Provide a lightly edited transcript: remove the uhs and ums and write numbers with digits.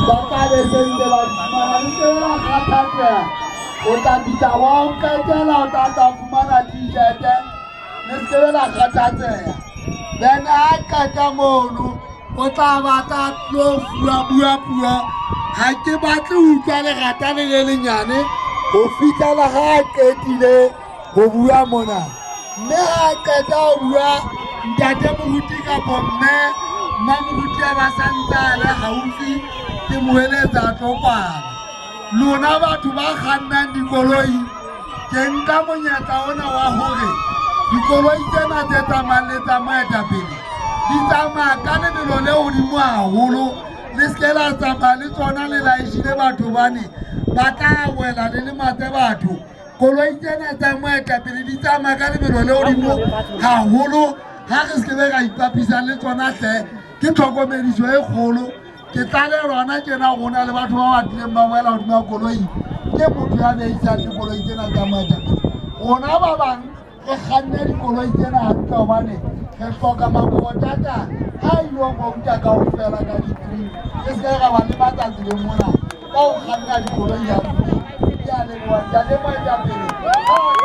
Ba tla be se ntse ba di fumana. Le se la kgathatseha. O tla fihla wa o qetela o tla tla fumana t-shirt. Le se ke la kgathatseha. Then ha qeta mono o tla batla tlo fuwa bua puo. Ha ke batle ho utlwa lerata le le lenyane ho fihlela ha a qetile ho bua mona. Mme ha a qeta ho bua ntate moruti kapo mme mmamoruti a ba sa ntse a le haufi ke mo eletsa a tlo kwala. Lona batho ba kgannang dikoloi ke nka monyetla ona wa hore dikoloi tsena tse tsamayang le tsa moetapele di tsamaya ka lebelo le hodimo haholo. Le se ke la tsamaya le tsona le laeshile batho hobane ba tla wela le lematse batho. Koloi tsena tsa moetapele di tsamaya ka lebelo le hodimo haholo. Ha re se ke be ra ipapisa le tsona hle, ke tlhokomediso e kgolo. Ke tlalehelwa hona tjena hore ho na le batho ba batlileng ba wela hodima koloi ke motho ya behisang dikoloi tsena tsa moetapele. Rona ba bang re kganne dikoloi tsena hantle hobane re hloka makotata a ilo bouta kaofela ka di-three. Re se ke ra ba lematsa tseleng mona ka ho kganna dikoloi hampe. Ke a leboha ntate moetapele.